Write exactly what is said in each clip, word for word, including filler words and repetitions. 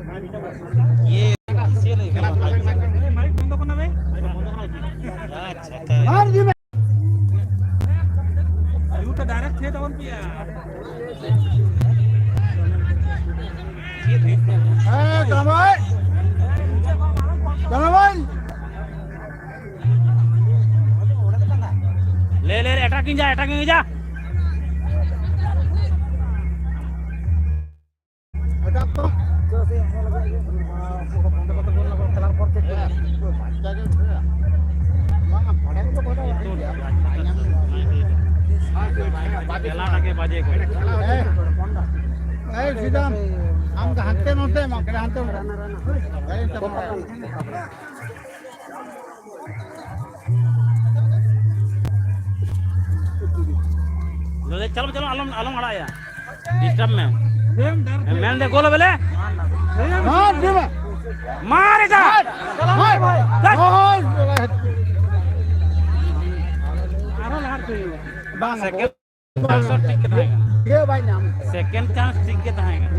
ये इसे ले। माइक बंद करना बे। अच्छा, तो। मार दी मैं। यू तो डायरेक्ट थे तो कौन पिया? ए, कमाई। कमाई। ले, ले, ले, अटैकिंग जा, अटैकिंग जा। ᱮᱭ, ᱥᱤᱫᱟᱢ, ᱟᱢ ᱫᱚ ᱦᱟᱱᱛᱮ ᱱᱚᱛᱮ ᱢᱟ, ᱦᱟᱱᱛᱮ ᱱᱚᱛᱮ᱾ ᱪᱟᱞᱚ, ᱪᱟᱞᱚ, ᱟᱞᱚᱢ, ᱟᱞᱚᱢ ᱟᱲᱟᱜ ᱮᱭᱟ᱾ ᱰᱤᱥᱴᱟᱨᱵ ᱢᱮ᱾ ᱢᱮᱱ ᱫᱮ ᱜᱳᱞ ᱵᱮᱞᱮ᱾ ᱦᱮᱸ, ᱫᱮ ᱢᱮ᱾ ᱢᱟᱨ ᱮᱴᱟ᱾ ᱦᱳᱭ, ᱦᱳᱭ, ᱦᱳᱭ᱾ ᱟᱨᱦᱚᱸ ᱞᱟᱦᱟ ᱨᱮ ᱵᱟᱝ᱾ ᱥᱮᱠᱮᱱᱰ ᱪᱟᱱᱥ ᱦᱚᱸ ᱴᱷᱤᱠ ᱜᱮ ᱛᱟᱦᱮᱸ ᱠᱟᱱᱟ᱾ ᱤᱭᱟᱹ ᱵᱟᱭ ᱧᱟᱢ᱾ ᱥᱮᱠᱮᱱᱰ ᱪᱟᱱᱥ ᱴᱷᱤᱠ ᱜᱮ ᱛᱟᱦᱮᱸ ᱠᱟᱱᱟ᱾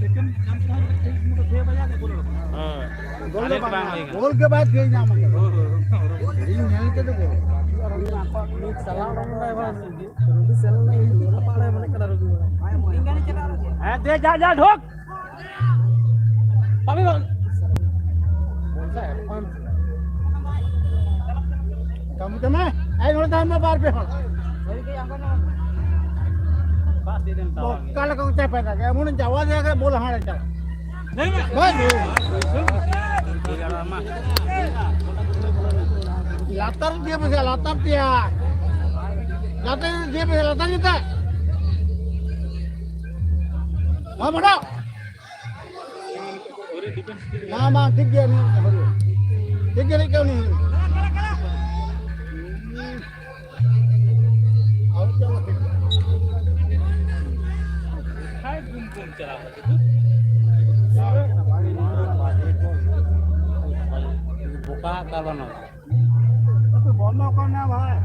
ᱥᱮᱠᱮᱱᱰ ᱪᱟᱱᱥ ᱴᱷᱤᱠ ᱢᱚᱛᱚ ᱛᱷᱤᱭᱟᱹ ᱵᱟᱡᱟᱣ ᱠᱮᱫ ᱜᱳᱞ᱾ ᱦᱳᱭ᱾ ᱜᱳᱞ ᱫᱚ ᱟᱞᱮ ᱫᱚ ᱵᱟᱝ ᱵᱟᱝ ᱦᱩᱭ ᱠᱟᱱᱟ᱾ ᱜᱳᱞ ᱜᱮ ᱵᱟᱭ ᱛᱷᱤᱭᱟᱹ ᱧᱟᱢ ᱠᱟᱫᱟ᱾ ᱤᱧ ᱧᱮᱞ ᱠᱮᱫ ᱫᱚ ᱜᱳᱞ᱾ ᱨᱚᱵᱤ ᱪᱟᱞᱟᱣ ᱩᱰᱩᱠ ᱞᱮᱱᱟᱭ ᱵᱟᱝ᱾ ᱨᱚᱵᱤ ᱥᱮᱱ ᱞᱮᱱᱟᱭ, ᱤᱧ ᱫᱚ ᱛᱟᱯᱟᱜ ᱞᱮ ᱢᱚᱱᱮ ᱠᱟᱱᱟ ᱨᱚᱵᱤ᱾ ᱦᱮᱸ, ᱫᱮ, ᱡᱟ, ᱡᱟ, ᱰᱷᱳᱠ᱾ ᱠᱟᱹᱢᱤ ᱛᱟᱢᱟ᱾ ᱟᱭ ᱱᱚᱰᱮ ᱛᱟᱦᱮᱱ ᱢᱮ ᱵᱟᱨ ᱯᱮ ᱦᱚᱲ᱾ ᱚᱠᱟ ᱞᱮᱠᱟ ᱠᱚ ᱪᱟᱯᱮ ᱠᱟᱜ ᱜᱮ, ᱮᱢᱚᱱ ᱡᱟᱣᱟ ᱡᱟᱭᱜᱟ ᱨᱮ ᱵᱚᱞ ᱦᱟᱸᱰᱮ ᱪᱟᱞᱟᱜ᱾ ᱦᱳᱭ᱾ ᱞᱟᱛᱟᱨ ᱫᱤᱭᱮ ᱯᱮᱥᱮ, ᱞᱟᱛᱟᱨ ᱛᱮᱭᱟ᱾ ᱞᱟᱛᱟᱨ ᱫᱤᱭᱮ ᱯᱮᱥᱮ, ᱞᱟᱛᱟᱨ ᱜᱮᱛᱟ᱾ ᱢᱟ ᱵᱟᱰᱟᱣ᱾ ᱢᱟ, ᱢᱟ, ᱴᱷᱤᱠ ᱜᱮᱭᱟ, ᱩᱱᱤ ᱦᱚᱸ ᱴᱷᱤᱠ ᱜᱮᱭᱟ, ᱴᱷᱤᱠ ᱜᱮᱭᱟ, ᱩᱱᱤ ᱦᱚᱸ᱾ ᱟᱣᱩᱴ ᱪᱟᱵᱟ ᱴᱷᱤᱠ ᱜᱮᱭᱟ᱾ ᱵᱚᱠᱟ ᱠᱟᱞᱚᱱ᱾ ᱵᱚᱞ ᱫᱚ ᱚᱠᱚᱭ ᱢᱮᱱᱟᱭᱟ ᱵᱷᱟᱭ?